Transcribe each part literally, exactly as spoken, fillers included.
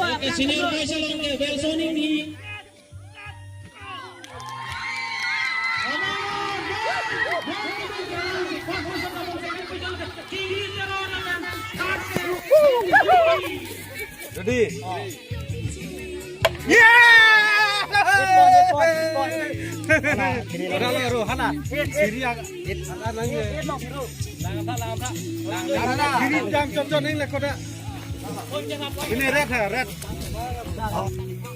Oke, senior boys along ke bel soning ni. Ready? Yeah! Udah lo, Ro, hana. Siri ang, hana nang ye. Hana, hana. Siri jam chon chon neng lekot dah. Ini red ha, red.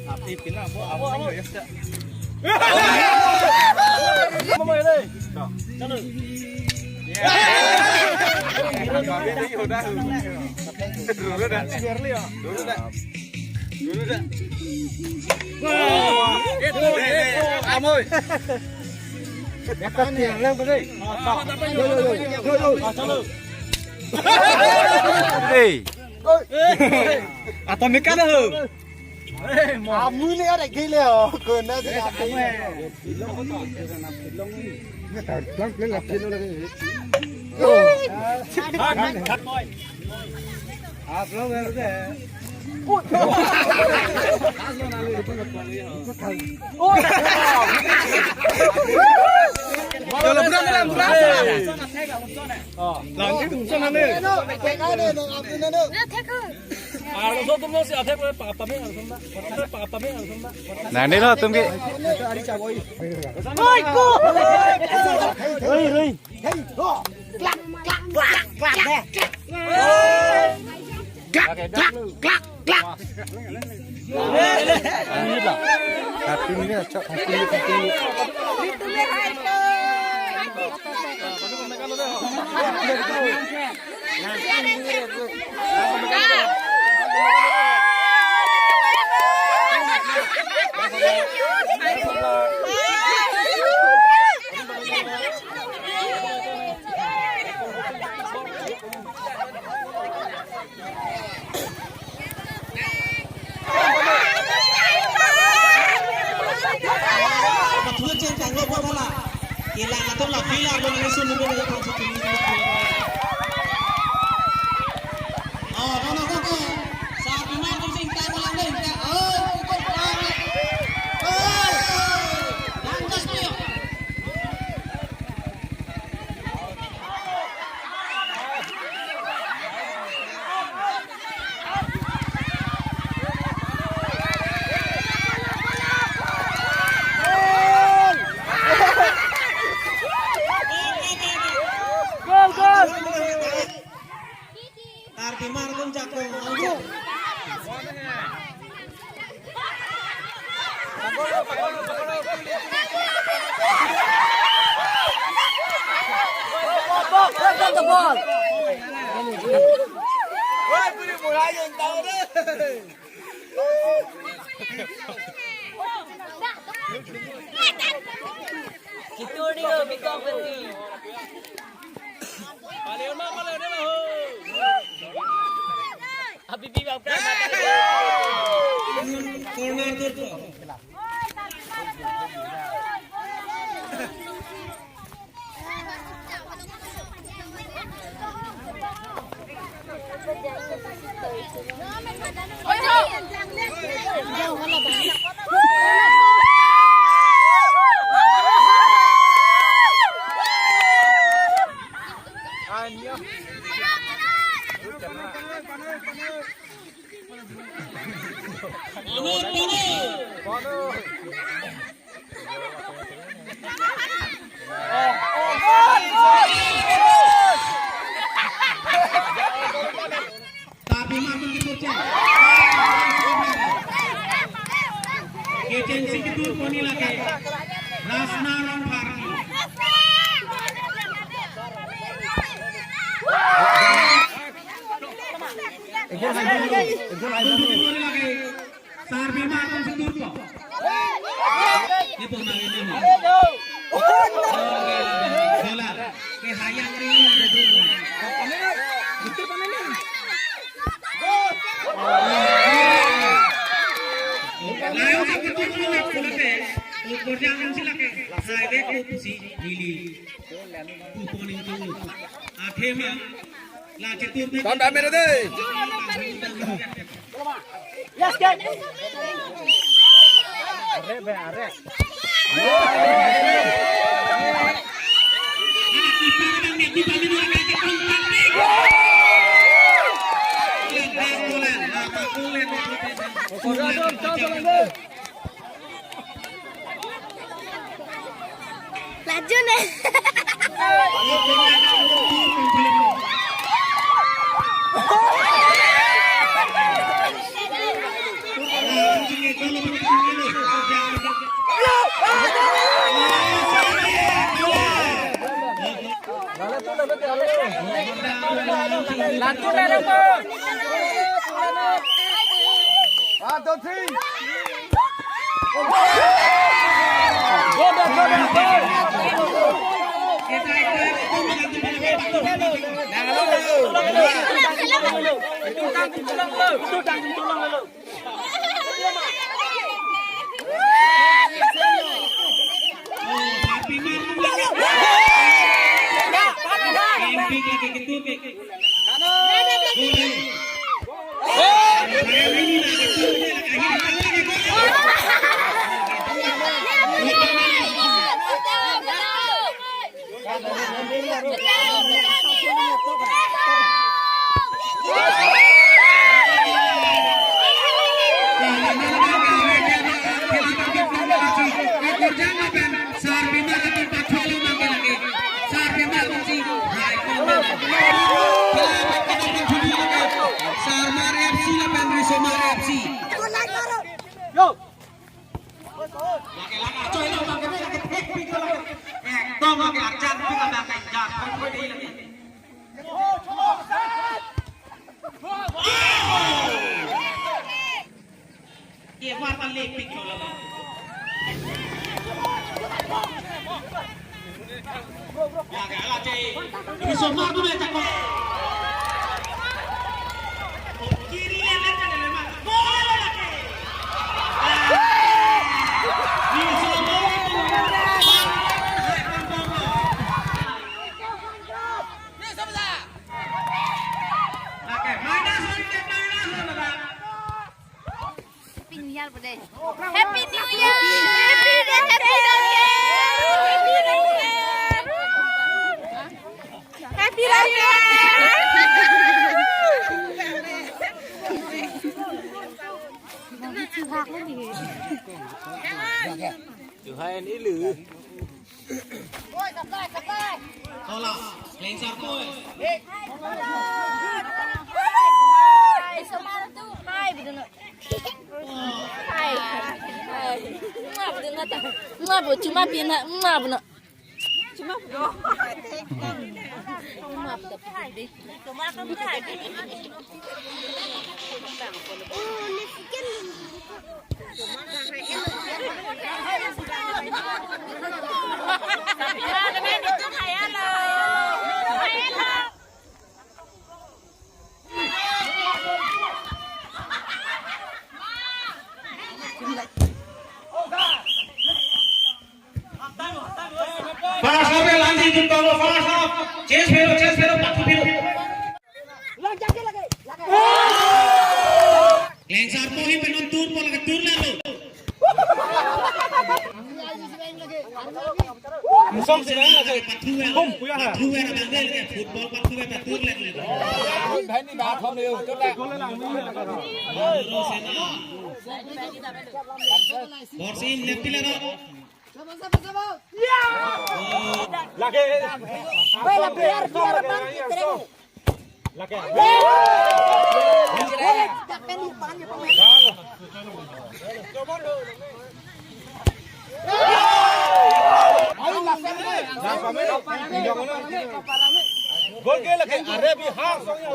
Api pina, bo, abo neng lo ya. Dulu dah. Dulu dah. Dulu dah. Wah. Amoy. Hey. Atomic kan ho. Amu ne ada gile ho, kona se. Nang dei lo tum ke. Oi, ko. Oi, oi. Klak, klak, klak, klak. Ini lah. Happy ni, cak happy ni, happy ni. Pathu cheng tanglo botala. Kelang atum la field arlo nangsun nunggu nunggu thang suti. Oh, no, no, no, no. Sa pima kum sing ta malang deh, ta. Oh, kukul pulang. Oh, oh. Langkas tuh. Gol, gol. Kartimar kum jakong. Kitu ni ho, bikong peti. Paling lama, paling lama, ho. Habib, Habib, Habib. Corner tuh. Tapi masuk ke Turki. Agensi ketur poni lake. Rasna Rongphar. Ekjon hai dun, ekjon hai dun. Sarpi ma atum si turpo. Ipo na ini. Bola. Ke hayang ri. Layo sa betul na kulate. Ukur jangan sila ke. Hai beko si Lili. Kupon itu. Akhema. Tonda mere dei. Laju ne. One, two, three. Lepik lo lama. Ya, ya, la, cek. Bisa mar tu, cek. Kiri, ya, ya, ya, ya, mar. Bola, bola, cek. Bisa mar tu. Oke, minus one, minus one, Bapak. Happy New Year, Bude. Happy New Year! Happy New Year! Happy New Year! Happy New Year! Chuhai ni lu. Tola, Klengsarpo. Hai, Bidun. Hai. Hai. Mua Bidun ta. Mua bu, cuma bina, mua bu na. Cuma bu. Mua bu ta. First half, Lanji jumpa lo, first half. Chase phero, chase phero, pathu phero. Klengsarpo ahin pen non turpo, lake tur lalo. Musong sirang lake. Pathu ya. Bum, puya ha. Pathu ya, abang dia lake football pathu ya, patur lake. Bhai ni baat hum nahi ho. Chot le. Borsim, lefty lalo. Lake. Wala player, player bang ki tereng. Lake. Wala dapen ni pan ni pan. Gol ke lake, are bihar song yo.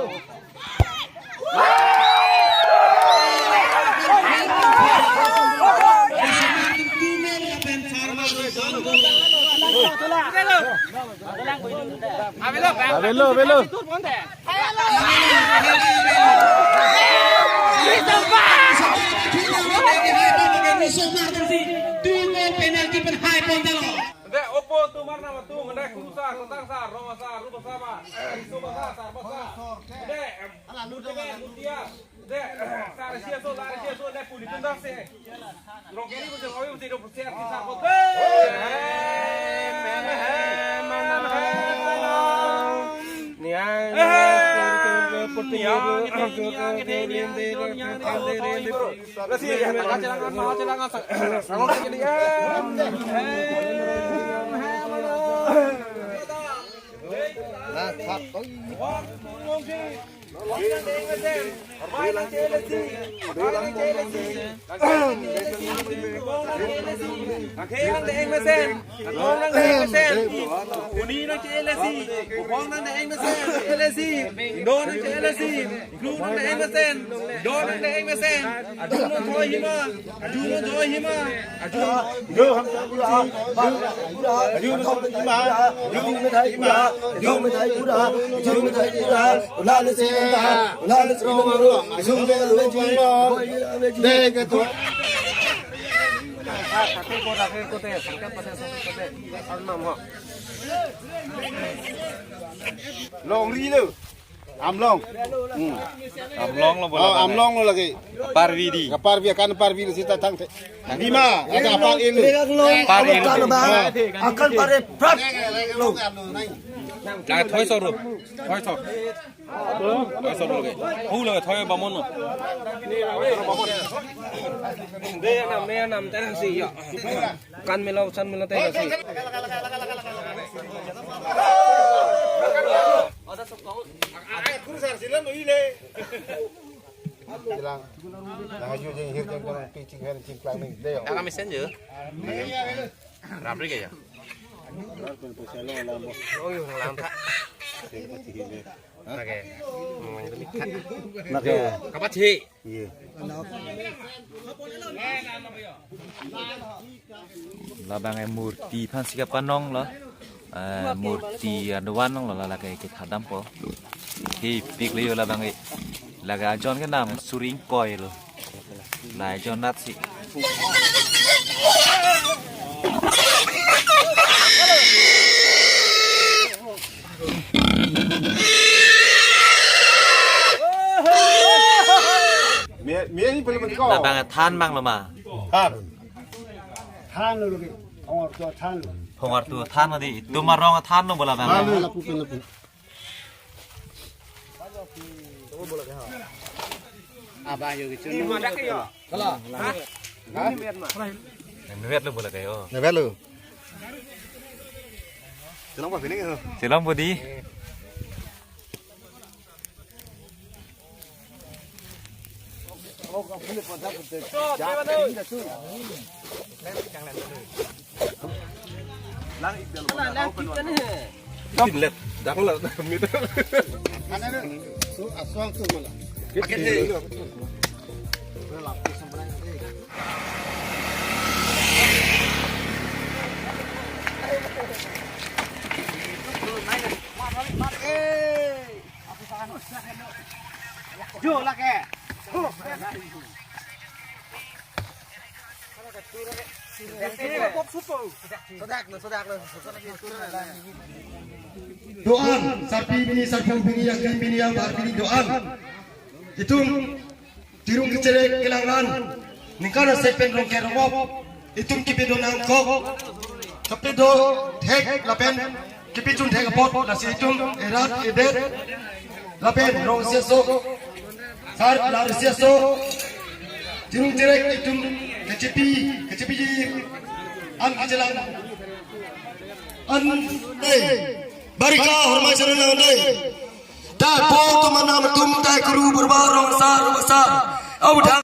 Avelo, avelo. Penalty pen hai pon dalo. De, opo tumar nama tu, mene kusa, kotang sa, rong sa, rupa sa ba, isu ba sa, sar ba sa. De, em, ala lu de, lu dia. De, sar sia so, lar sia so, de puli tunda se. Rong kiri bujang, oi bujang, rong sia, sar ba. Niang, niang, niang, niang, niang, niang, niang. Langkhe nang de-eng mesen, long nang de-eng mesen. Uni nang che-el-e si, bong nang de-eng mesen, che-el-e si. Indo nang che-el-e si, klu nang de-eng mesen. Indo nang de-eng mesen. Aju nang thoi hima, aju nang thoi hima. Aju. Aju nang thoi hima, aju nang thoi hima. Aju nang thoi hima, aju nang thoi hima. Ula le se nang ta, ula le se nang ta. Aju nang thoi hima. De ke tu. Longri lo. Amlong. Hmm. Amlong lo. Oh, bola amlong lo lake. Parvi di. Parvi, akan parvi lo sita thangthe. Lima, akan parvi lo. Parvi lo. Akan parvi prat lo. Lang thoi so ro. Thoi so. Thoi so ro lake. Hu lake thoi ba mon lo. De nam, de nam, de nam si ya. Kan melo, san melo, te si. Lang. Lang aju jeng hir jeng kong pi ching hen ching klang ni. De yo. Ang kami sen je. Rapri ke ya. Oh, yo, lang ta. Lake. Lake. Kapathi. Iya. Labang e murti aphan si kapanong lo. Eh, murti aduan long lo, la lake kethadampo. Hei, pik le yo labang e. Lake ajon ke nam Suring Koi lo. La ajon nat si. Me, me ini belum kau. Labang e than mang lo ma. Than. Than lo lagi. Phongartu than lo. Phongartu than lo di. Itum arong than lo bola bang. Than lo. Lapu pen lapu. Abang yo kecil. Ini mana ke yo? Kalau. Hah? Nevet lo bola kayo. Nevet lo. Silang pa pining ho. Silang bodi. Lang ik dal. Lang ik dal. Dak la mit. Ana na. So aswang tu mala. Jo lake. Sodak lo, sodak lo. Do-an, sarpi bini, sarpo bini, yangkli bini, yangbar bini do-an. Itum Tirung kechere kelang an, ningkan asek pen rong kerongop, itum kepi do nangkok, kepi do thek lapen kepi chun thek apot, lasi itum erat edet lapen rong sieso, sar lar sieso, tirung kechere itum kechepi, kechepi an kechelang an, eh, barika hormai serena dei. Dai po atum anam atum, dai kuru burba rong asar rong asar. Audang.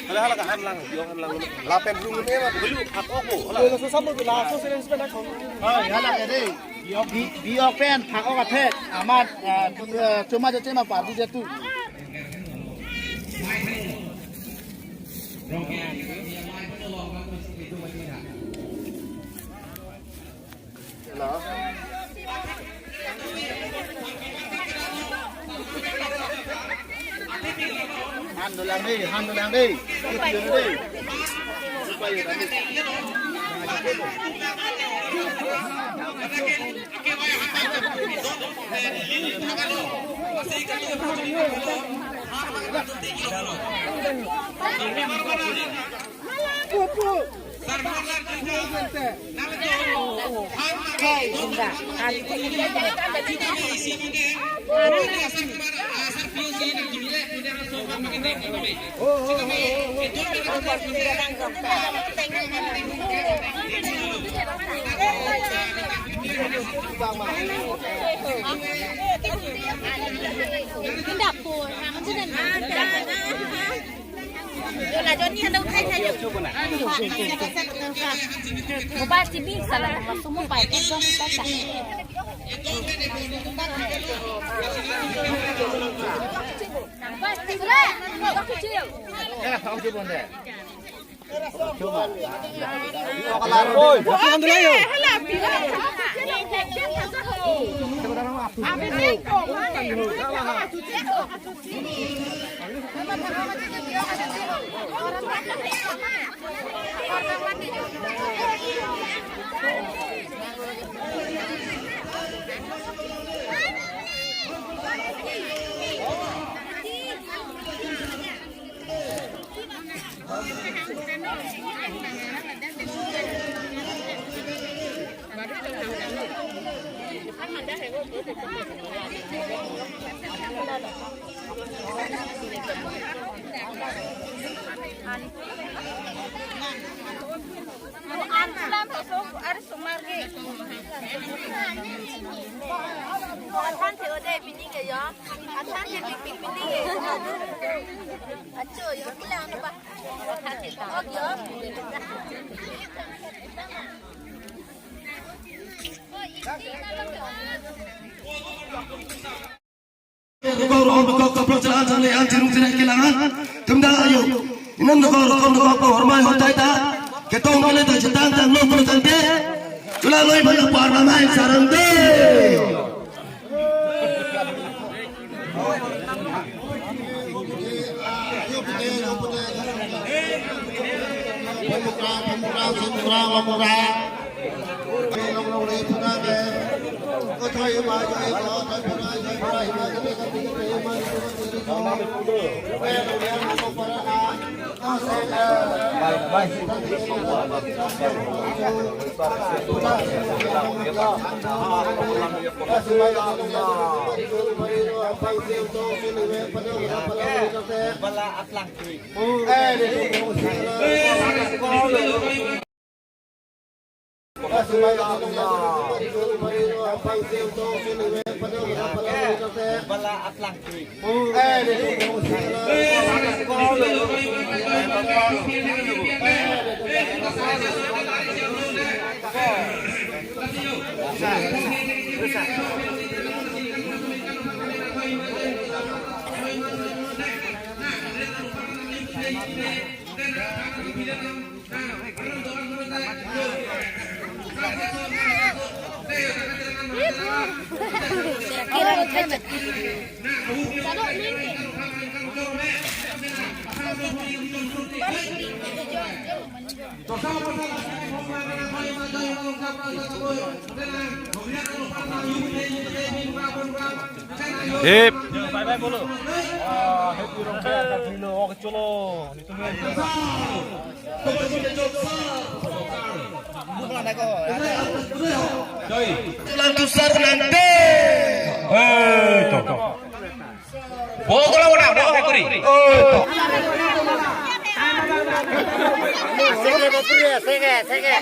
Hala hala ka hamlang, yo hamlang. Lapen rung ne ma bulu phak oko. Hala. Lo so samu la so seren spen ko. Oh, hala ke dei. Bi, bi ok pen phak ok athe. Amat, eh, cuma je cuma pa di je tu. Han dolang dei, han dolang dei. Mobile T V salah, langsung mobile, ekdom salah. Rukok, rukok, rukok, kaprok jalan, jalan, jalan, jirung, jirung, kelangan. Tumda ayo. Inam rukok, rukok, rukok, pa hormai hotai ta. Ketong kali ta jetang, tang, lo, lo, tang, te. Chula loi bala par mamai sarang de. Hip. Tulang tusar nanti. Eh, to. Bo, tulang udah, bo, kuri. Sege, bo, kuri, sege, sege.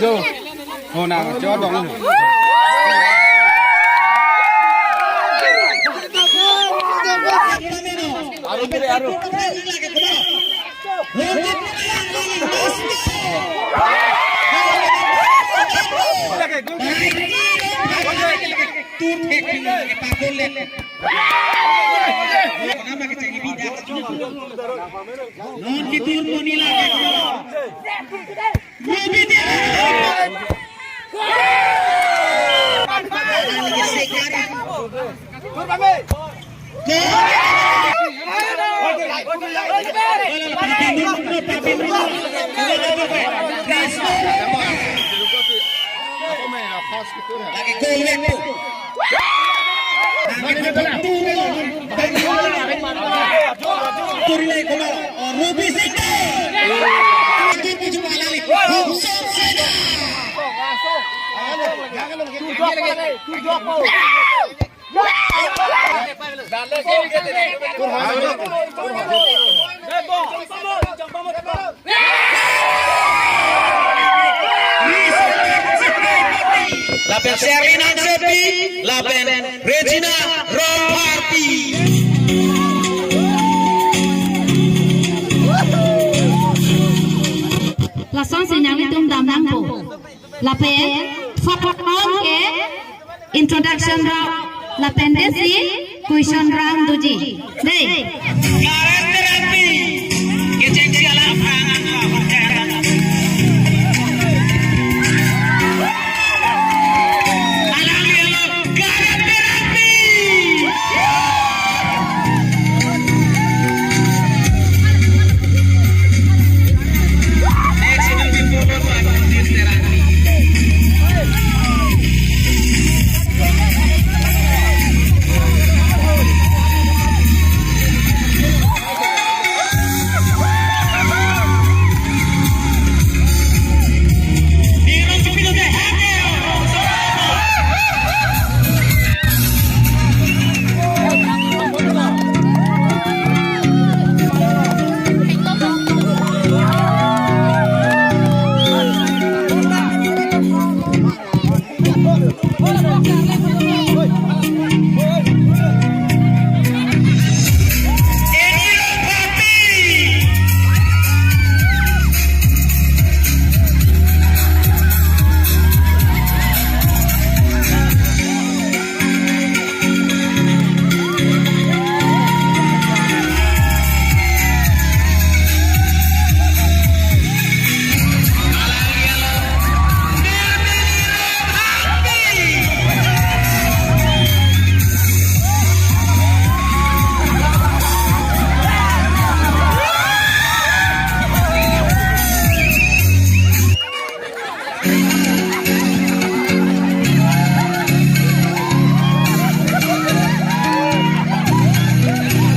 Jo. Ho na, jo dong. Aru, aru. Non kitur monila. Lapen Sherlyn Hansepi, lapen Regina Rongpharpi. Lasonsi nanglitum damnangpo. Lapen, support on ke introduction round. Lapen desi question round doji. Dei. Kechengsi alam. Next, it will be followed by Francis Terangpi.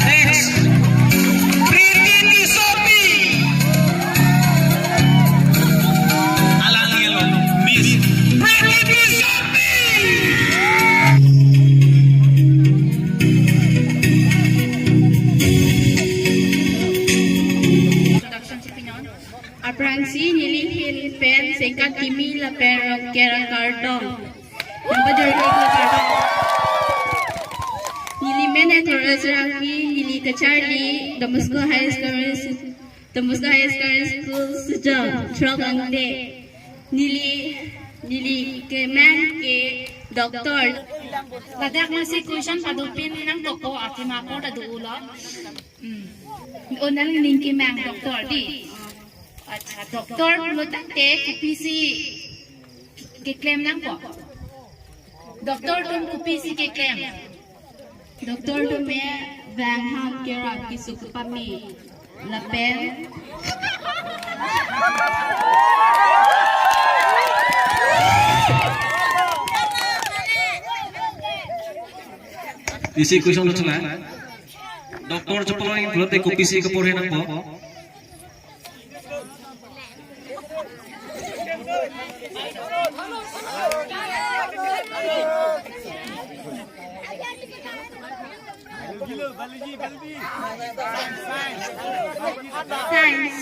Next, Preeti Tissopi. Alangli along, Miss Preeti Tissopi. Introduction si pinon. Aphrangsi neli ahin pen Sengkan Kimi lapen Rongker akardom. Nangpajirlo akardom. Neli men Torah Sarangpi, neli kacharli Don Bosco Higher Secondary School, Don Bosco Higher Secondary School, Sejong, Throk Langde. Neli, neli kemang ke doctor. Ladak masi question padopin nangtokpo, athema apor ta do-olo. Hmm. O, nangning kemang doctor dei. Accha, doctor pulo tangte kopisi keklem nangpo? Doctor atum kopisi keklem? Doctor atum ke vang ham kerap kesung kepame. Lapen isi question lo chula. Doctor chepalong pulote kopisi keporhe nangpo? Science.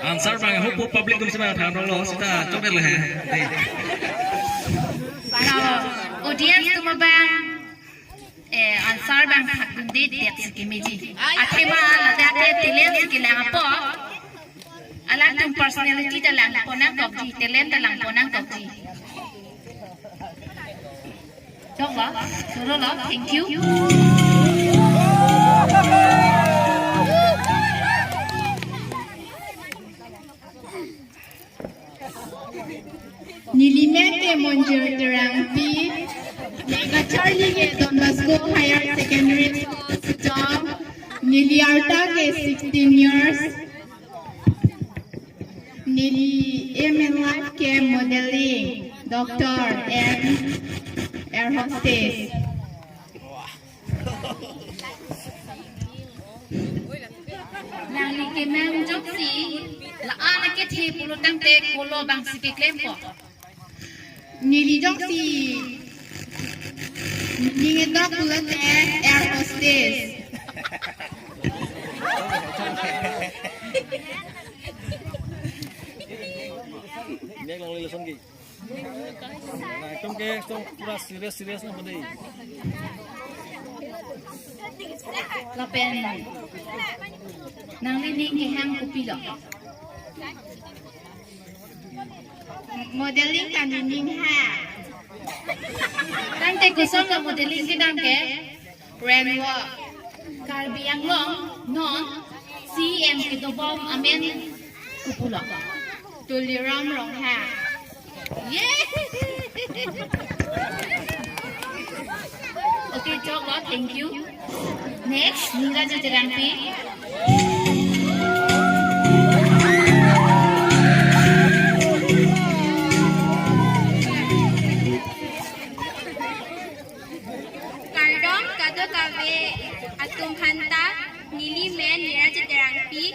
Answer abang, hopo public atum si abang than rong lo, seta chokber le he. Dei. Now, audience atum abang, eh, answer abang thakdunde det si kemeji. Athema ladak ke talent si kelang apot. Alangtum personality ta langpon nangkokji, talent ta langpon nangkokji. Choklo, choklo, thank you. Neli men ke Monjir Terangpi, ne kacharli ke Don Bosco Higher Secondary School, Sejong. Neli arta ke sixteen years. Neli aim in life ke modeling, doctor and air hostess. Nangli kemang ajoksi, la-an akethe pulo tangte kolo abang si keklempo? Neli ajoksi ning edok pulote air hostess. Nek longle lason ke. Na, ekdom ke, ekdom pura serious, serious na bade. Lapen nangli ning kehang kopilo? Modeling ta nening ha. Tangte kosonlo modeling kedam ke? Renwo. Karbi Anglong non C M kedobom amen kopulo? Tuliram Ronghang. Yay! Okay, choklo, thank you. Next, Neeraj Terangpi. Kardom kadokave atum aphanta. Neli men Neeraj Terangpi,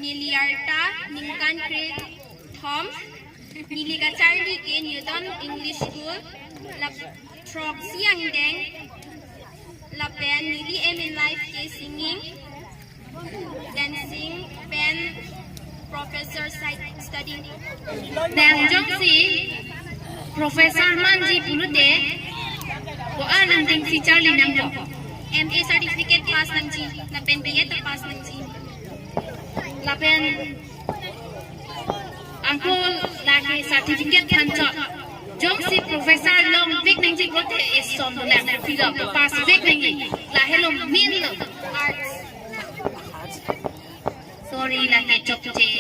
neli arta ningkan krethom, neli kacharli ke Newton English School, lap throksi angdeng, lapen neli aim in life ke singing, dancing pen professor side studying. Nang jongsi professor manji pulote, ko-an angdeng si charli nangpo? M A certificate pass nangji, lapen B Ed pass nangji. Lapen angko lake certificate thanchot. Jongsi professor longvek nangji pulote eson dolang, kopilo pass vek nangji? Lahelo main lo. Arts. Sorry, lake chokche.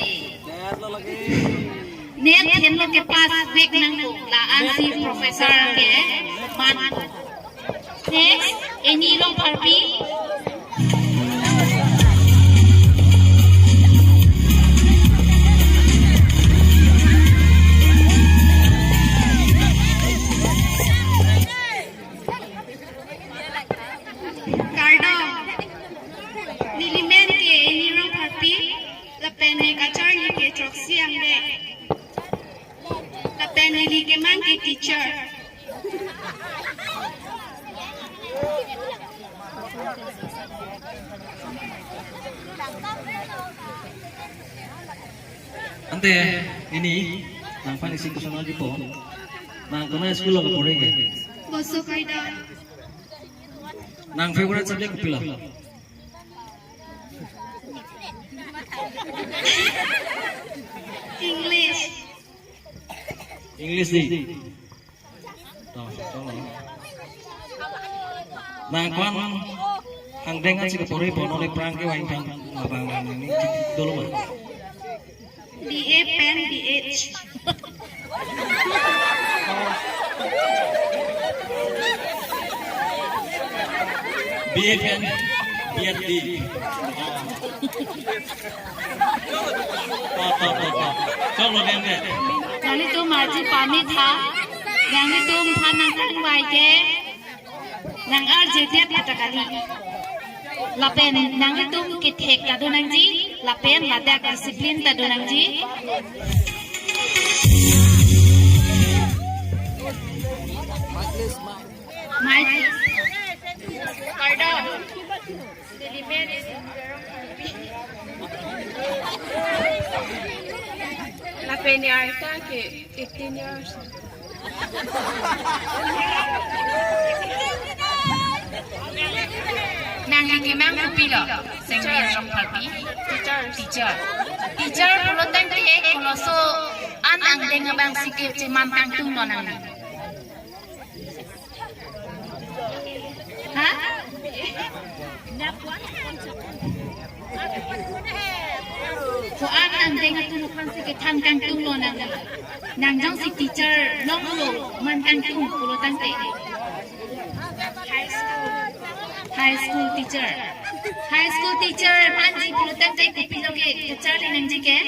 Net henlo ke pass vek nangpo, la-an si professor keman. Next, Annie Rongpharpi. Kardom. Neli men ke Annie Rongpharpi, lapen ne kacharli ke throksi angdeng. Lapen neli keman ke teacher. Ante, Annie, nangphan isi question lagi po. Nang konat school lo kapore ke? Boso Kaidan. Nang favorite subject kopilo? English. English dei. To, to. Nang ko-an angdeng an si kapore po, non aphrang ke vangtang abang nangning dolo ma? B A pen B H. B A pen B H D. To, to, to, to. Choklo deng de. Nanglitum arju pame tha. Nanglitum aphan nangtangvai ke nang-arjedet kata kali. Lapen nanglitum kethek ta do nangji, lapen ladak discipline ta do nangji. Mic. Pardon. Delivery. Peni arta ke eighteen years. Nangli kemang kopilo? Sengmi Rongpharpi. Teacher. Teacher. Teacher pulo tangte koloso an angdeng abang si kecheman kangtunglo nangli? Ha? Ko-an angdeng atum aphan si kethan kangtunglo nang? Nang jongsi teacher longlo man kangtung pulo tangte? High school. High school teacher. High school teacher manji pulo tangte kopilo ke kacharli nangji ke?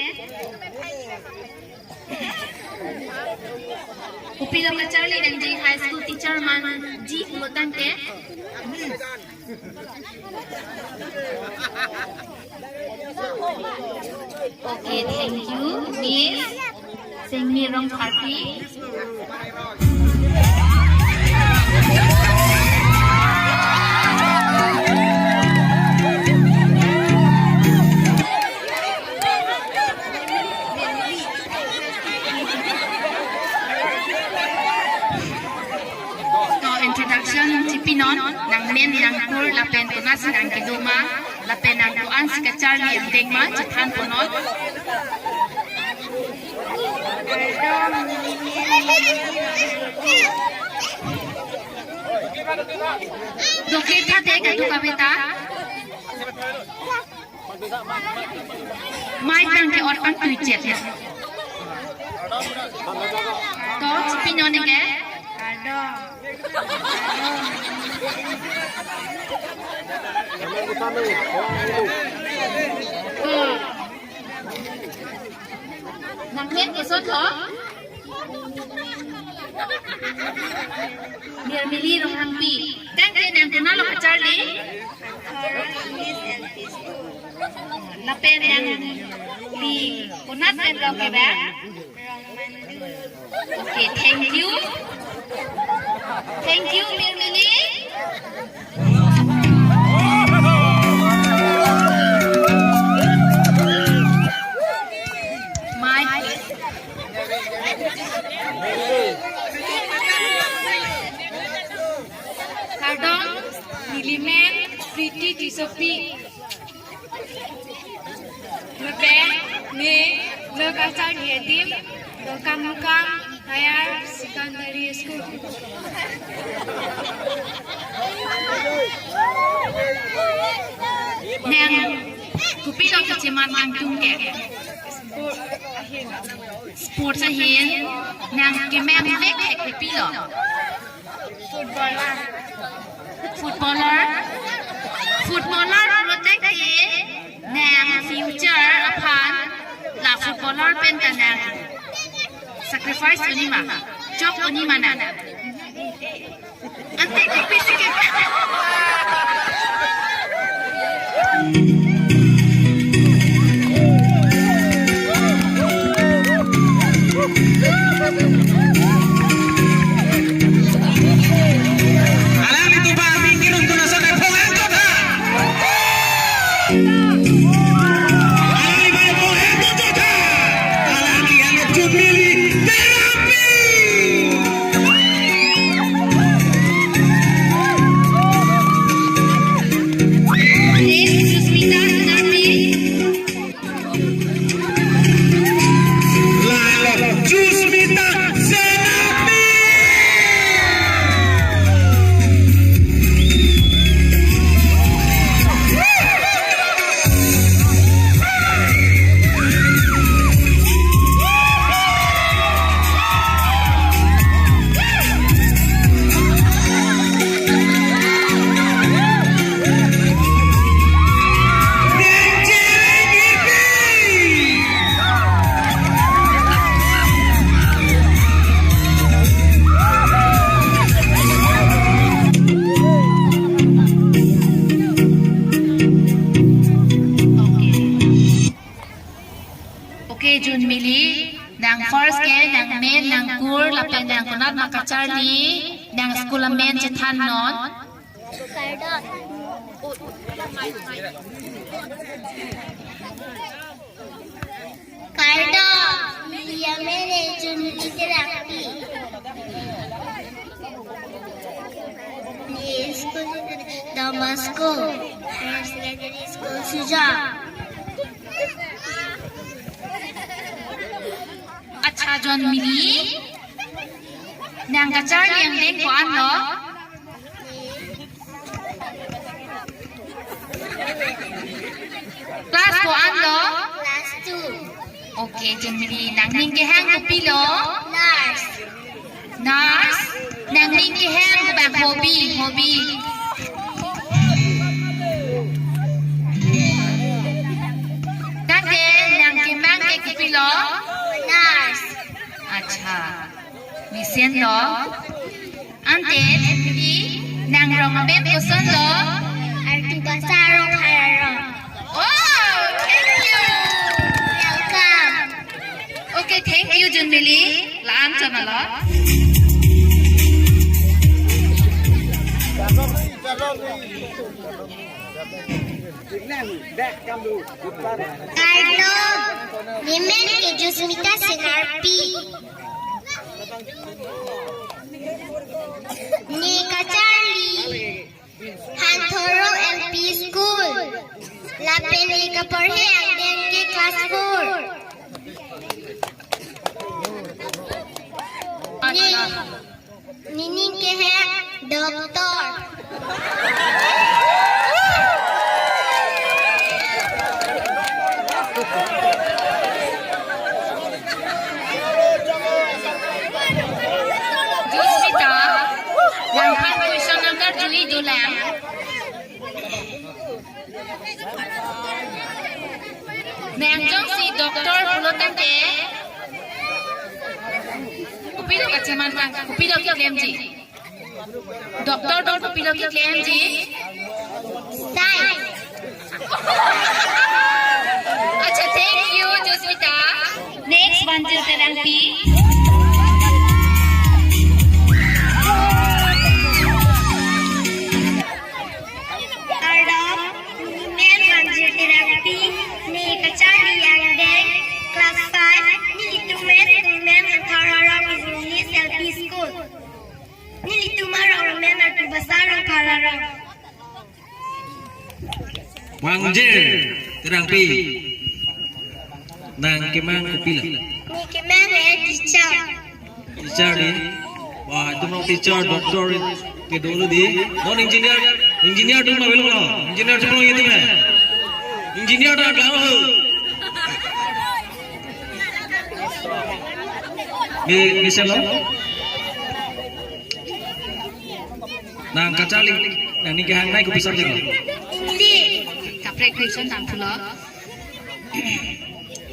Kopilo kacharli nangji, high school teacher manji pulo tangte? Okay, thank you, Miss Sengmi Rongpharpi. To introduction chipinon, nangmen nangkur lapen konatsi nangkedo ma, lapen nang ko-ansi kacharli angdeng ma chethanponon. Doke thate kadokave ta. Mic nangke-ot pangtuichet. To, chipinon neke. Nangmen kosonlo? Mirmili Ronghangpi. Tangte nang konatlo kacharli? Lapen nangli konat pen rong ke ba? Okay, thank you. Thank you, Mirmili. Mic. Kardom, nelimen Priti Tissopi. Lapen ne lo kacharli adim Dokamukam Higher Secondary School. Nang kopilo kacheman kangtung ke? Sports ahin. Nang kemang vek ke kopilo? Footballer. Footballer. Footballer pulo tangte nang future aphan la footballer pen ta nang sacrifice un-e ma, chok un-e ma nang? Ante kopisi ke? Alanglitum aphan ningkirun tuna sone phongan kotha. Alangli bai phongan kotha. Alangli alo Jun Mili Terangpi. Susmita Senapti. Lalo Susmita Senapti. Okay, Jun Mili, nang first ke, nang men, nang kur, lapen nang konat ma kacharli, nang school amen chethannon. Kardom. Kardom. Terangpi. Ni school Don Bosco Higher Secondary School Sijong. Accha John Mili, nang kacharli angdeng ko-an lo? Class ko-an lo? Class two. Okay, John Mili, nangning kehang kopilo? Nurse. Nurse, nangning kehang bang hobby, hobby. Tangte nang kemang ke kopilo? Nurse. Accha. Mesen lo. Ante, John Mili, nang rong amen koson lo? Artu Basa Rongphar arong. Oh, thank you. Welcome. Okay, thank you, John Mili. La-an chon alo. Kardom, nemen ke Jusmita Sengarpi. Ne kacharli Hanthorong L P School. Lapen ne kaporhe angdeng ke class four. Ne, nening kehang doctor. Jusmita, nangphan question nangkarju-i dolang. Nang jongsi doctor pulo tangte, kopilo kacheman tang, kopilo keklemji? Doctor don kopilo keklemji? Science. Accha, thank you, Jusmita. Next, Vanjir Terangpi. Kardom, nemen Vanjir Terangpi, ne kacharli angdeng, class five, nelitum amen Hanthorong English L P School. Nelitum arong amen Artu Basa Rongphar arong. Vanjir Terangpi, nang kemang kopilo? Ne kemang ke teacher. Teacher di. Wah, itum along teacher, doctor ke dolo di. Non engineer, engineer atum ma belong lo. Engineer atum lo itum he. Engineer ta gaon ho. Mesen lo. Nang kacharli, nangning kehang nai kopi subject lo? English. Kaprek question nang pulo.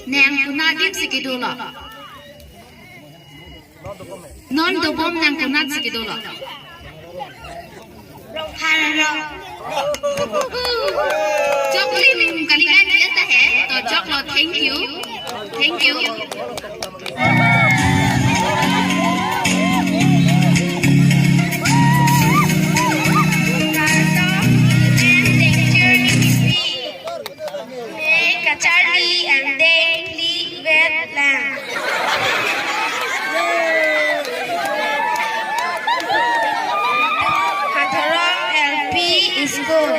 Nang konat adim si kedolo? Non dobom nang konat si kedolo? Rongphar arong. Choklim kali na dia ta he. To choklo, thank you. Thank you. Kardom, nemen Dengchir Inghipi. Ne kacharli angdeng phli vet lang. Hanthorong L P School.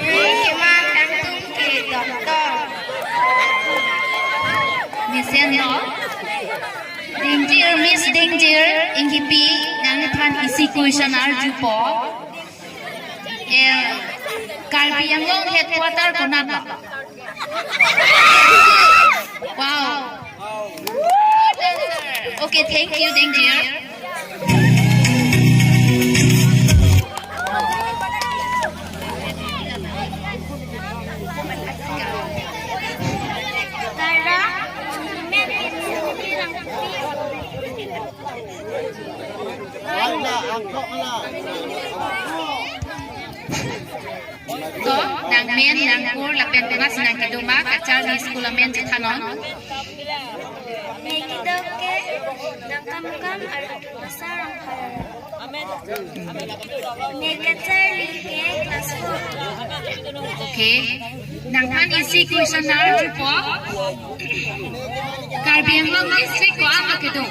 Ne kemang nangtum ke doctor. Mesen lo. Dengchir, Miss Dengchir Inghipi, nangphan isi question arjupo. Eh, Karbi Anglong headquarter konat lo? Wow. Okay, thank you, Dengchir. To, na Nangmen, nangkur lapen konatsi nangkedo ma, kacharli school amen chethannon. Ne kedo ke Dangkamukam Arjun Pasar Rongphar. Ne kacharli ke class four. Okay. Nangphan isi question arjupo. Karbi Anglong district ko-an lo kedo?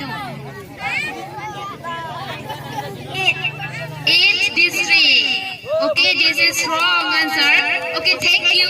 Eight district. Okay, this is wrong answer. Okay, thank you.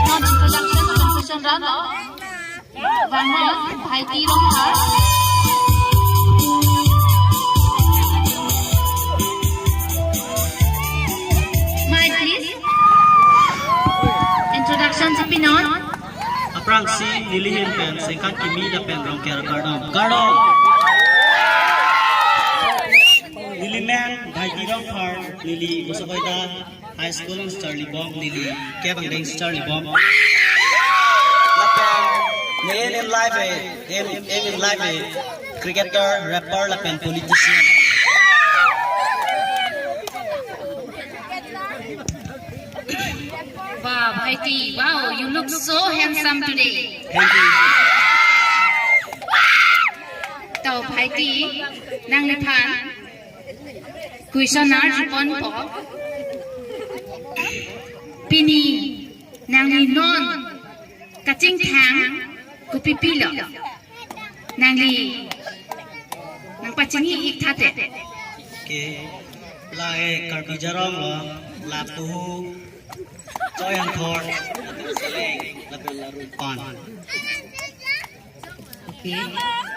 Non introduction, introduction run, no? Vamos, Bhaiti Rongphar. Mic, please. Introduction si pinon. Aphrangsi neli ahin pen Sengkang Kimi lapen Rongker kardom. Kardom. Neli men Bhaiti Rongphar, neli Bosokoida High School charlibom, neli kevang deng charlibom. Lapen ne aim in life e, aim, aim in life e, cricketer, rapper, lapen politician. Wow, Bhaiti, wow, you look so handsome today. Thank you. To Bhaiti, nangliphan question arjuponpo. Pini nangli non kachingthang kopi pilo? Nangli nangpachini ik thate. Okay. La e Karbi Jarong lo, la puhu, choi angthor, seleng, lapen la rupan. Okay.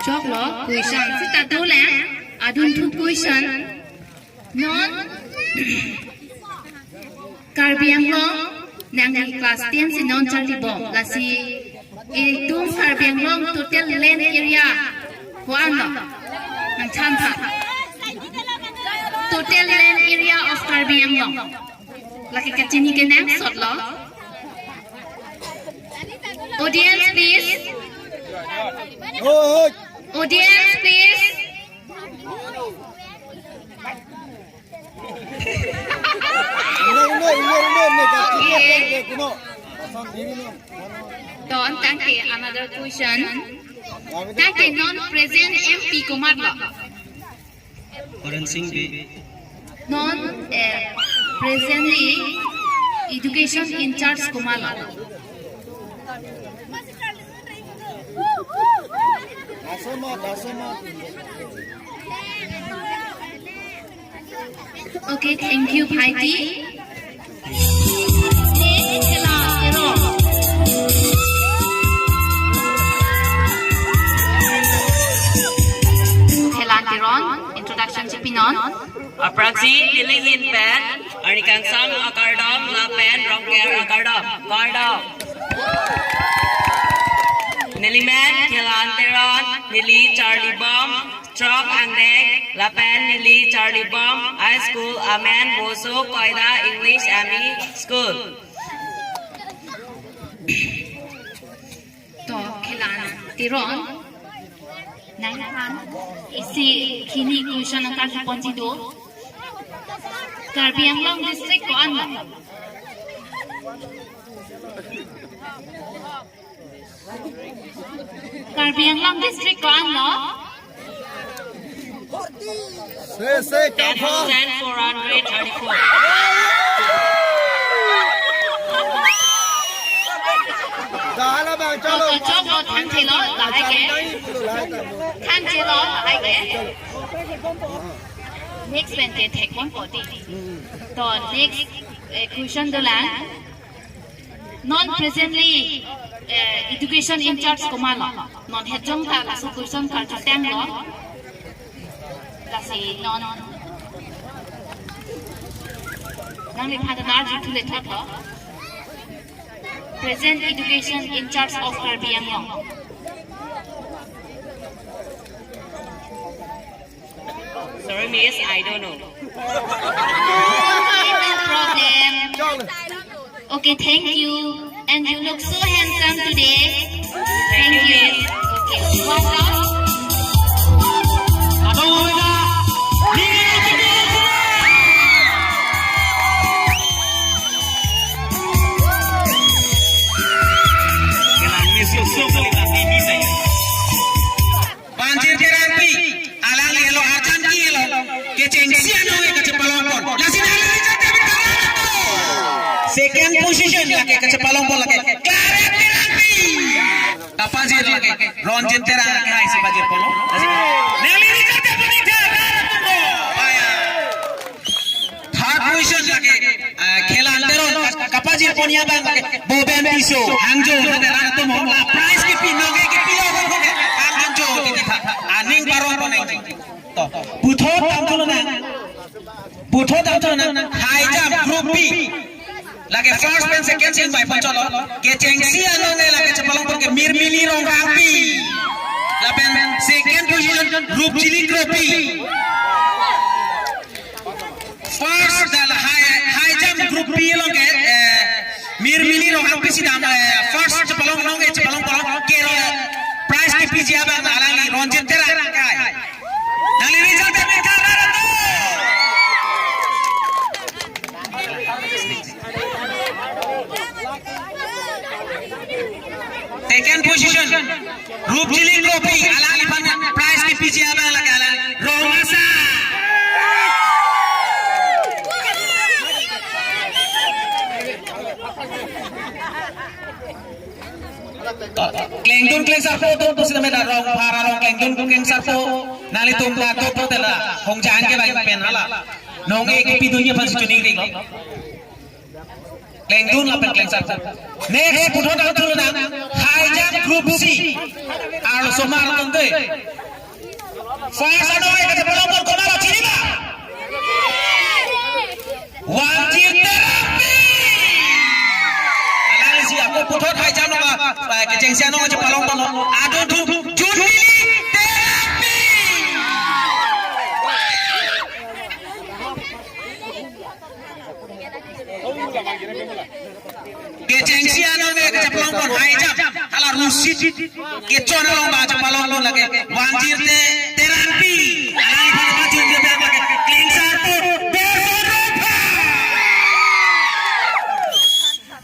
Choklo, question sita dolang, adunthu question. Non Karbi Anglong, nangli class ten si non charlibom, lasi itum Karbi Anglong total land area ko-an lo? Nangthan tha. Total land area of Karbi Anglong. Lake kachini ke nangsotlo. Audience, please. Audience, please. Ton, thank you. Another question. Thank you. Non present M P komatlo? Horen Sing Bey. Non, eh, presently education in charge komatlo? Okay, thank you, Bhaiti. Next, Khela Teron. Khela Teron, introduction si pinon. Aphrangsi neli ahin pen arnikangsam akardom lapen Rongker akardom. Kardom. Neli men Khela Teron, neli charlibom throk angdeng lapen neli charlibom High School amen Bosokoida English M E School. To Khela Teron, nangphan isi hini question atarjuponji do. Karbi Anglong district ko-an lo? Karbi Anglong district ko-an lo? Se, se, ten thousand four hundred thirty-four. Dahala bang, chalo. Choklo, thank you. Lo, lahai ke. Thank you lo, lahai ke. Next pen ke thekpon poti. To next, eh, question dolang. Non presently, eh, education in charge komatlo. Non hetjong ta laso question karjutanglo. Lasi non nangliphan ta arjuthu le thotlo. Present education in charge of Karbi Anglong. Sorry, miss, I don't know. No problem. Okay, thank you. And you look so handsome today. Thank you. Okay, welcome. Vanjir Terangpi, alangli helo arjan kilo, kechengsi anong e kachepalongpon. Lasi nangli Richard David Kharkar. Second position lake kachepalongpon lake Claret Terangpi. Kapajir lake Ronjit Terang lake hai si pajirponlo. Lasi nangli Richard David Kharkar. Third position lake, eh, Khelan Teron, ka-, kapajirpon abang lake Boben Tisso, Hangjo, lake rat atum hong la prize kipi, nong ke kipi lo hong hong ke, Hangjo, kipi tha, aning parongpon nang. To, puthot damthu lonang, puthot damthu lonang, high jump group B, lake first pen second si ingvaiponchotlo, kechengsi anong e lake chepalongpon ke Mirmili Ronghangpi, lapen second position Rupjili Kropi. First dal high, high jump group B along ke, eh, Mirmili Ronghangpi si dam, eh, first chepalong anong e chepalongpon ke ro prize kepiji abang alangli Ronjit Terang kai. Nangli Richard David Kharkar atum. Second position, Rupjili Kropi, alangliphan prize kepiji abang lake alang Rong Asa. Klengdun klengsarpo atum pusitame ta rong phara rong klengdun klengsarpo nanglitum ta topo tela hong jan ke bai pen hala. Nong e kepidunji aphan si choningri lo. Klengdun lapen klengsar. Next, puthot damthu lonang, high jump group C. Arlosomar atum dei. First anong e kachepalongpon komatlo chiniba? Vanjir Terangpi. Alangli si ako puthot high jump along, eh, kechengsi anong chepalongponlo. Adon thu Junmili Terangpi. Kechengsi anong e kachepalongpon high jump. Hala rusi kechon along ba chepalongpon lake Vanjir Te-, Terangpi. Alangli Vanjir Terangpi lake klengsarpo Borhon Rongphar.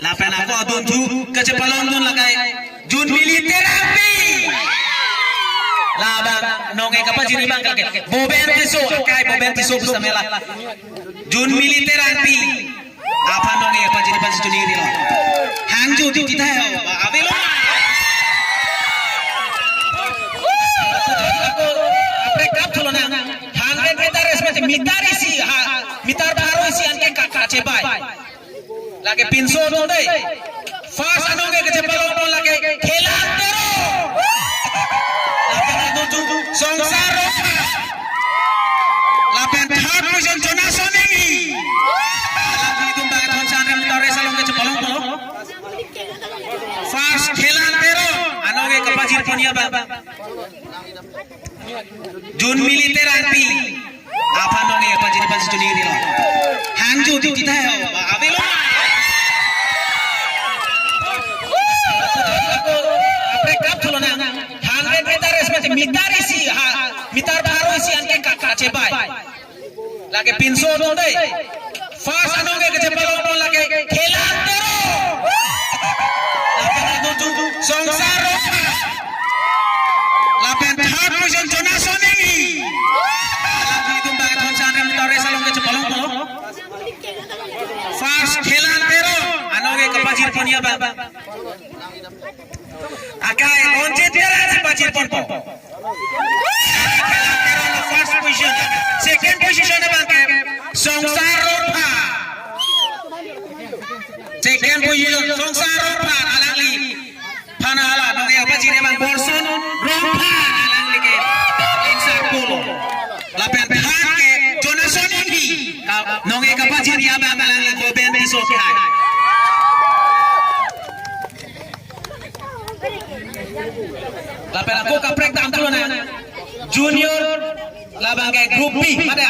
Lapen ako adon thu kachepalongdun lake Junmili Terangpi. Labang nong e kapajir abang lake Boben Tisso, kai Boben Tisso pusitame la Junmili Terangpi. Aphan nong e kapajir aphan si choningri lo. Hangjo duty tha ho. Avelo. Apre kap thulo nang. Hundred meter race mate meter isi ha. Meter baro isi anke ka, kachebai. Lake pinso atum dei. First anong e kachepalongpon lake Khelan Teron. Lapen adon thu Songsar Rongphar. Lapen third position Jonas Soninghi. Lapen itum bang thon san rem tore salong kachepalongponlo. First Khelan Teron. Anong e kapajirpon abang Junmili Terangpi. Aphan nong e kapajir aphan si choningri lo. Hangjo duty tha ho. Avelo. Apre kap thulo nang. Hundred meter race mate meter isi ha. Meter baro isi anke ka, kachebai. Lake pinso atum dei. First anong e kachepalongpon lake Khelan Teron. Lapen adon thu Songsar Rongphar. Lapen third position Jonas Soninghi. Lapen itum bang thon san rem tore salong kachepalongponlo. First Khelan Teron. Anong e kapajirpon abang. Akai Ronjit Terang si pajirponpo. First position. Second position abang ke Songsar Rongphar. Second position Songsar Rongphar, alangli aphan hala nonke kapajir abang Borson Rongphar, alangli ke Lingsar Polo. Lapen third ke Jonathan Inghi, nonke kapajir abang alangli Boben Tisso ke hai. Lapen ako kaprek damthu lonang. Junior labang ke group B, mada.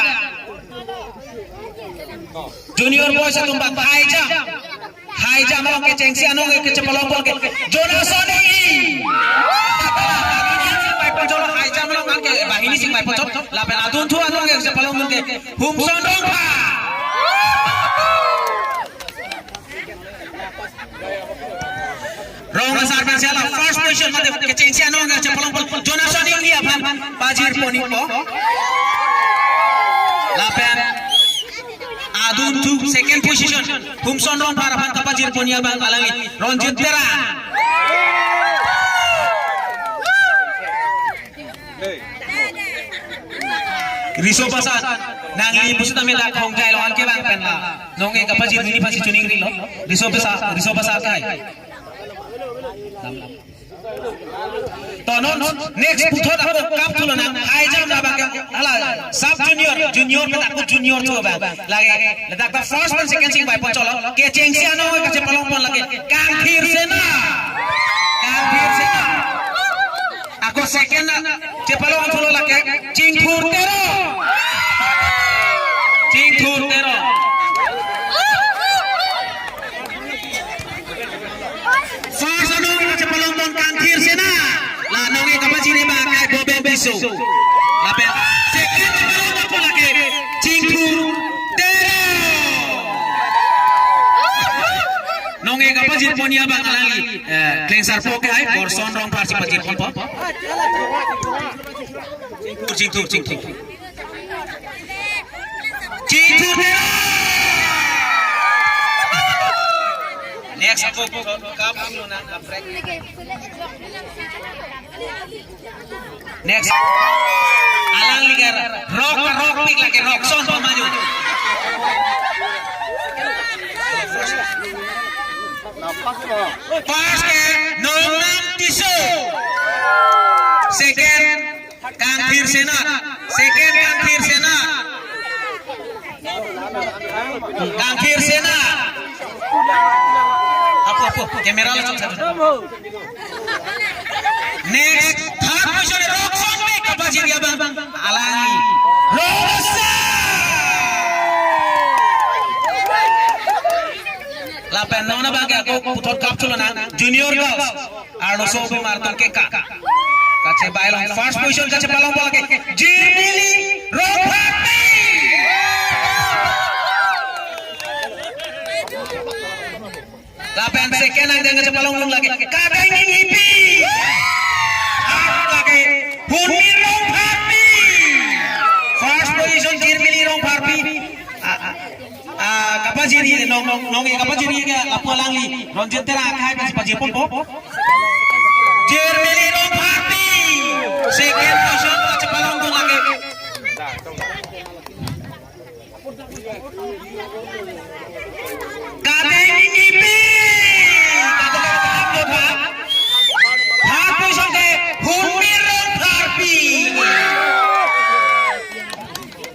Junior boys atum abang high jump. High jump along kechengsi anong kechepalongpo ke Jonathan Inghi. Bahini sing pai ponchot, high jump along ke bahini sing pai ponchot. Lapen adunthu anong kechepalongpo ke Humson Rongphar. Rong asar pensi hala first position mate kechengsi anong kechepalongpo Jonathan Inghi aphan pajirponpo. Lapen adunthu second position Humson Rongphar aphan kapajirpon abang alangli Ronjit Terang. Riso Basa, nangli pusitame dak khongjai lo, anke abang pen la nonke kapajir hini pasi chuning rilo. Riso Basa, Riso Basa kai. To non next puthot ako kapthu lonang, high jump labang ke hala sub junior, junior pen ako junior thu abang. Lake ladak ta first pen second sing pai ponchotlo. Kechengsi anong kechepalongpo lake Kangthir Sena. Kangthir Sena. Ako second na chepalongthulo lake Chingthur Terang. Chingthur Terang. First anong kechepalongpo Kangthir Sena. La nonke kapajir abang akai Boben Tisso. Lapen second kechepalongpo lake Chingthur Terang. Nonke kapajirpon abang alangli, eh, Klengsar Po ke hai, Borson Rongphar si pajirponpo. Chingthur, Chingthur, Chingthur. Chingthur Terang. Next ako kapthu lonang kaprek. Next. Alangli ke rock, rock pik lake Rockson pamaju. First ke Nongnam Tisso. Second Kangthir Sena. Second Kangthir Sena. Kangthir Sena. Apo, apo, camera lo chok satu. Next, third position Rockson Bey kapajir abang. Alangli Rockson. Lapen non abang ke ako puthot kapthu lonang junior girls. Arloso Bimar atum ke ka. Kachebai long first position kachepalongpo lake Jirmili Rongpharpi. Lapen second angdeng kachepalongdun lake Kadeng Inghipi. Third lake Hunmi Rongpharpi. First position Jirmili Rongpharpi. Ah, ah. Ah, kapajiri, nong, nong, nong, kapajiri ke lapu alangli, Ronjit Terang akai pasi pajirponpo. Jirmili Rongpharpi. Second position kachepalongdun lake Kadeng Inghipi. Kadeng Inghipi. Third position ke Hunmi Rongpharpi.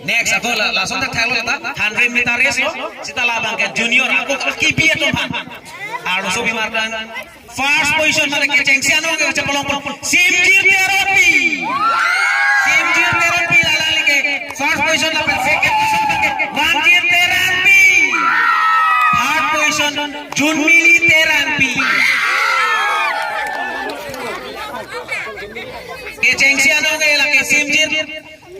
Next, ako la, lason ta thalo ta, hundred meter race lo, seta labang ke junior, ako akibi atum aphan. Arloso Bimar dan first position mate kechengsi anong kachepalongpo, Simjir Teronpi. Simjir Teronpi alangli ke first position lapen second position ke Wangjir Terangpi. Third position Junmili Terangpi. Kechengsi anong ke lake Simjir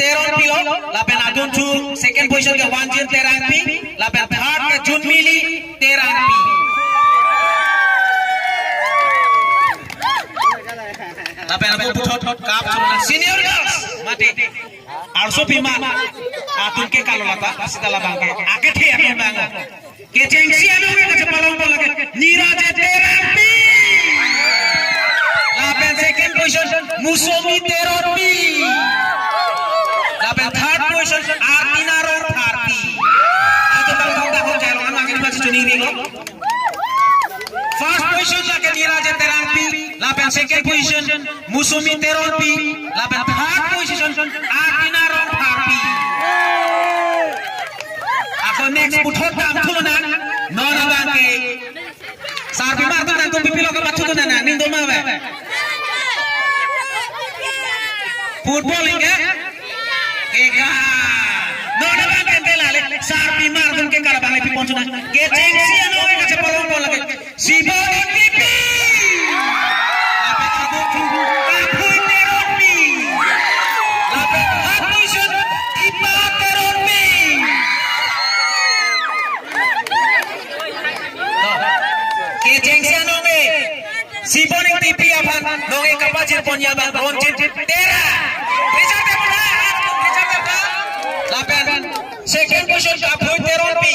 Teronpi lo, lapen adunthu second position ke Wangjir Terangpi, lapen third ke Junmili Terangpi. Lapen ako puthot kapthu lonang senior girls mate Arloso Bimar atum ke kalolata, seta labang ke akethe atum abang. Kechengsi anong kachepalongpo lake Niraje Terangpi. Lapen Lapen second position, Musomi Teronpi. Lapen third position, Artina Rongpharpi. Ito bang thong dakong jai long, ano angin pasi chuning ring lo. First position lake Niraje Terangpi, lapen second position Musomi Teronpi, lapen third position Artina Rongpharpi. Ako next puthot damthu lonang, non abang ke. Sarpimar atum nangtum pipilo kapathu lonang, ning doma ba. Football ingke? Eka. Non abang ke tela le. Sarpimar atum ke karabang le pipon chunang. Kechengsi ano ke kachepalong pon lake. Siboni Tipi. Lapen abu thu. Kaphui Teronpi. Lapen abu sun. Tipa Teronpi. Kechengsi ano ke. Siboni Tipi aphan nonke kapajir pon ya bang Ronjit Tera. Richard Tera, Richard Tera. Lapen second position Kaphui Teronpi.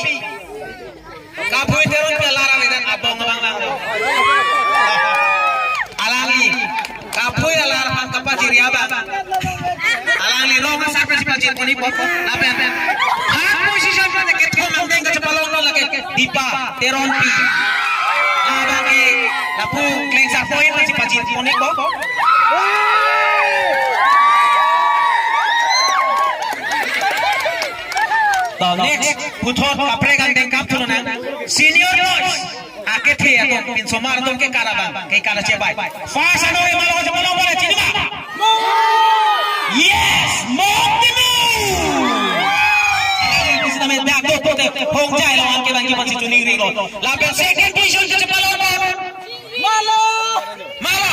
Kaphui Teronpi alar alam dan abong abang lang. Alangli Kaphui alar aphan kapajir ya bang. Alangli rong asar pesi pajir pon-ikpo. Lapen third position pen kethom angdeng kachepalong lo lake Tipa Teronpi. Labang ke lapu klengsar point pasi pajir pon-ikpo. To next puthot kaprek angdeng kapthu lonang senior boys. Akethe atum, pinsomar atum ke karabang, ke kala chebai. First ano e malo kachepalong pon le chini ma? Yes, Mong Timu. Alangli pusitame dak do pote hong jai lo, anke bang ke pasi chuning ring lo. Lapen second position kachepalong pon. Malo. Malo.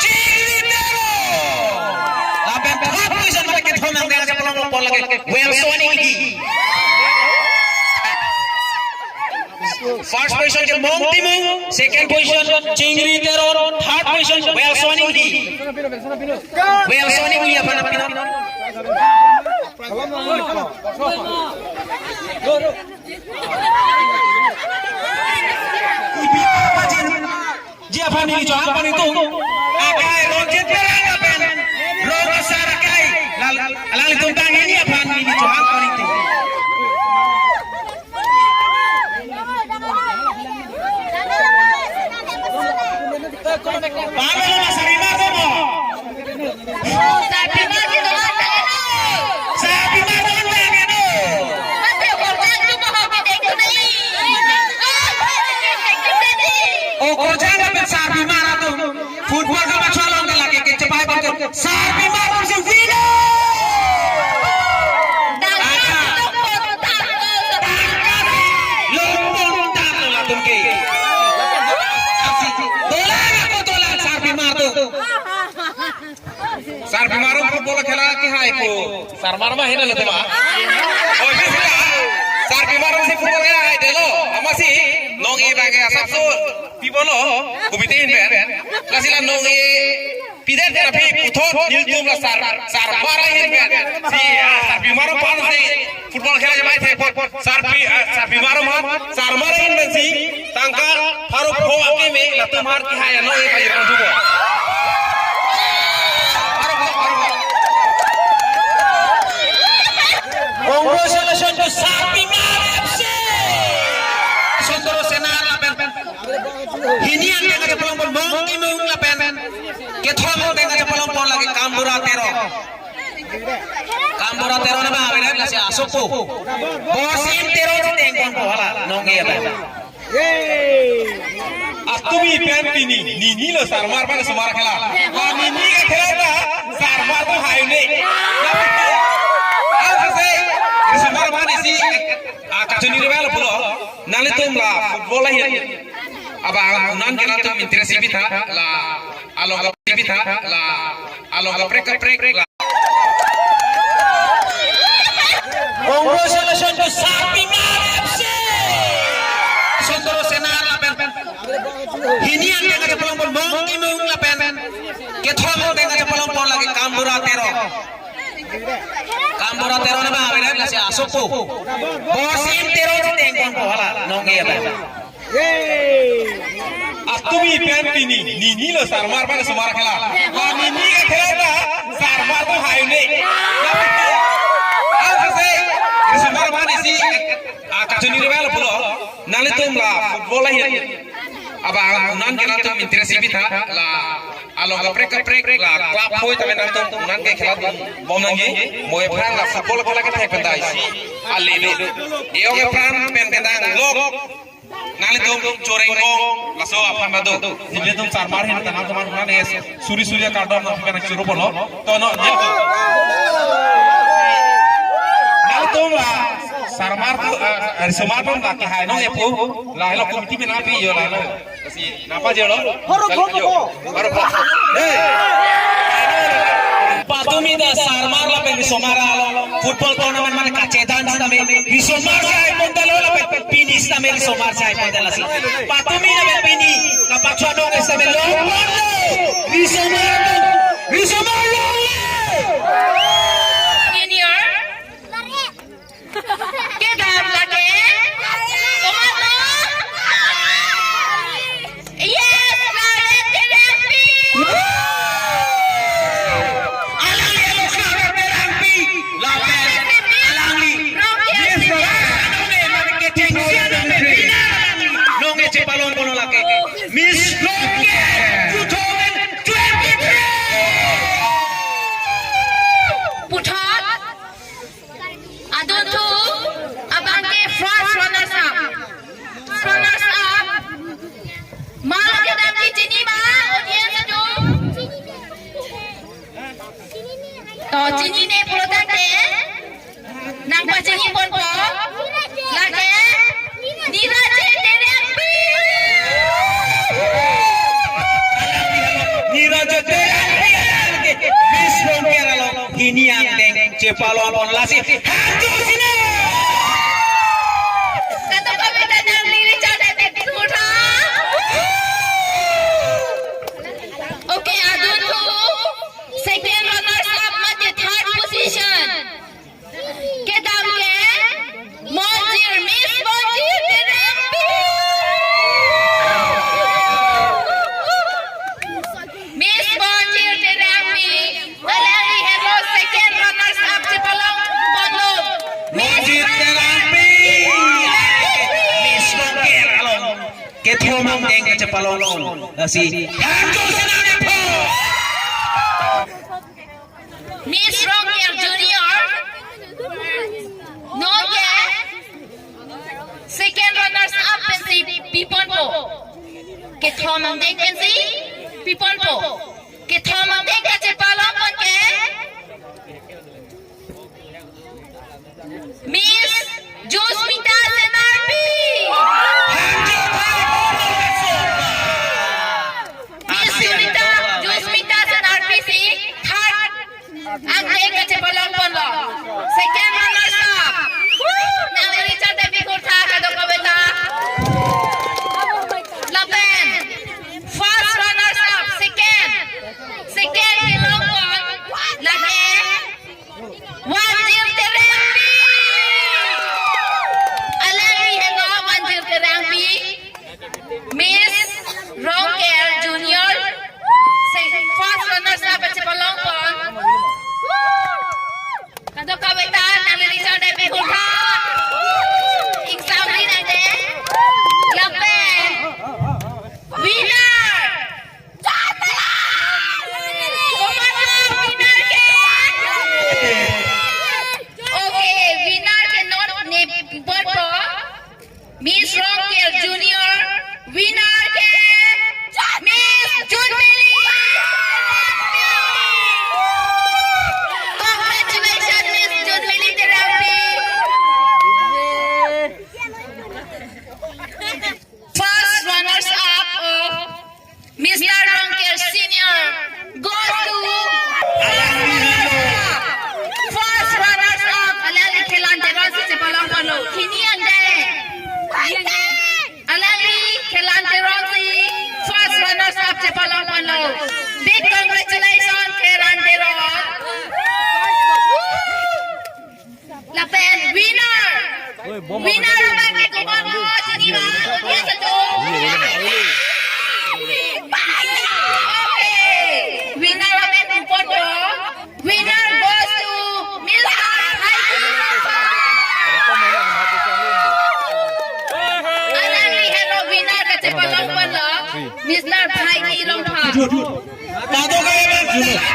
Chingri Teron. Lapen third position mane kethom angdeng kachepalong pon lake Welson Inghi. First position ke Mong Timung, second position Chingri Teron, third position Welson Inghi. Welson Inghi aphan apin. Ji aphan neli chohang pon-iktung. Akai Ronjit Terang lapen rong asar akai. Lal, lal itum tang ini aphan neli chohang pon-iktung. Pamela na sarima ko mo. Sarpimar ke doan kali no. Sarpimar doan kali no. Mate korjang tu bahwa bidek tu nahi. O korjang lapen sarpimar atum. Football kama chalong ke lake ke chepai bang ke. Sarpimar atum si winner. Tangka. Tangka. Longpon tangka latum ke. Dolang ako dolang sarpimar atum. Sarpimar atum football khela ke hai ko. Sarmar ma hena lo tema. Oh, ini sila. Sarpimar atum si football khela hai delo. Amatsi nong-e bang ke asap so. Pipo lo. Kubiti hin pen. Lasi la nong-e pidet pen aphi puthot nelitum la sar. Sarmar ahin pen. Si, ah, sarpimar atum aphan si. Football khela jamai the pot. Sarpi, ah, sarpimar atum aphan. Sarmar ahin pensi tangka pharo pho akeme latum aphan kehai ano e pajir pon thupo. Pharo pho, pharo pho. Congratulations to Sarpimar F C. Chandra Sena lapen hini angdeng kachepalong pon Mong Timung lapen kethom angdeng kachepalong pon lake Kambura Teron. Kambura Teron abang abenet lasi asopo. Bosim Teron si tengkon po hala nong-e abang. Atumi pen pini, nini lo sarmar pen sumar khela. La nini ke khela ta sarmar ko hai ne. Ang se sumar mane si, ah, kachuni rebel pulo. Nanglitum la football ahin. Abang unan ke latum interest ipitha la along kaprek ipitha la along kaprek kaprek la. Congratulations to Sarpimar F C. Chandra Sena lapen hini angdeng kachepalong pon Mong Timung lapen kethom angdeng kachepalong pon lake Kambura Teron. Kambura Teron abang abenet lasi asopo. Bosim Teron si tengkon po hala nong-e abang. Atumi pen pini, nini lo sarmar pen risomar khela. La nini ke khela ta, sarmar to hai ne. Ang se, risomar mane si, ah, kachini ribel pulo. Nanglitum la football ahin. Abang unan ke latum interest si bitha, la along kaprek kaprek, la club hoi tame nangtum unan ke khela bom nangji. Mo ephrang la football khela ke thek pen dai si. Ale do. Eo ke pran pen pen dang lok. Nanglitum choreng bom, laso aphan madu. Nanglitum sarmar hin tanam teman teman es. Suri suri kardom nang pipena churu bolo. Tono, ya. Nanglitum la sarmar tu, ah, risomar pen la kehai nong epu. La lo committee pen api yo la lo. Napa je lo? Horo bom ko. Horo bom. Hey. Patumi ta sarmar lapen risomar along football tournament mane kachedan sitame risomar sai pon ta lo lapen pini sitame risomar sai pon ta lasi. Patumi lapen pini kapachua dong sitame lo pon lo. Risomar lo. Risomar lo. Senior. Kedam lake. Komat lo? Yes, Laret Terangpi. Alangli alo Laret Terangpi. Lapen alangli. Yes, Laret. Nonke chepalong kono lake. Miss Ronke two thousand twenty-three. Puthot. Adunthu abang ke first runners up. Runners up. Mala kedam ke chini ma, audience atum. To chinine pulo tangte. Nangpachini ponpo. Lake. Nirajit Terangpi. Nirajit Terangpi. Miss Ronke along. Hini angdeng chepalong pon lasi. Hantu sini. Kata pamit dan liri chada tadi kutha. Okay, adunthu. Second runners up mate third position. Kedam ke Monjir, Miss Monjir Terangpi. Miss Monjir Terangpi. Alangli henlo second runners up chepalong ponlo. Monjir Terangpi. Miss Ronke along. Kethom angdeng kachepalong. Lasi. Hantu sini po. Miss Ronke Junior, nonke second runners up pensi piponpo. Kethom angdeng pensi piponpo. Kethom angdeng kachepalong pon ke Miss Jusmita Senarpi. Miss Jusmita, Jusmita Senarpi si third angdeng kachepalong ponlo. Second runners up. Nang Richard David Kurtha kadokave ta. Lapen first runners up, second. Second kelong pon. Lake. Wanjir Terangpi. Alangli henlo Wanjir Terangpi. Miss Ronke Junior. Se-, first runners up chepalong pon. Kadokave ta nang Richard David Kurtha. June,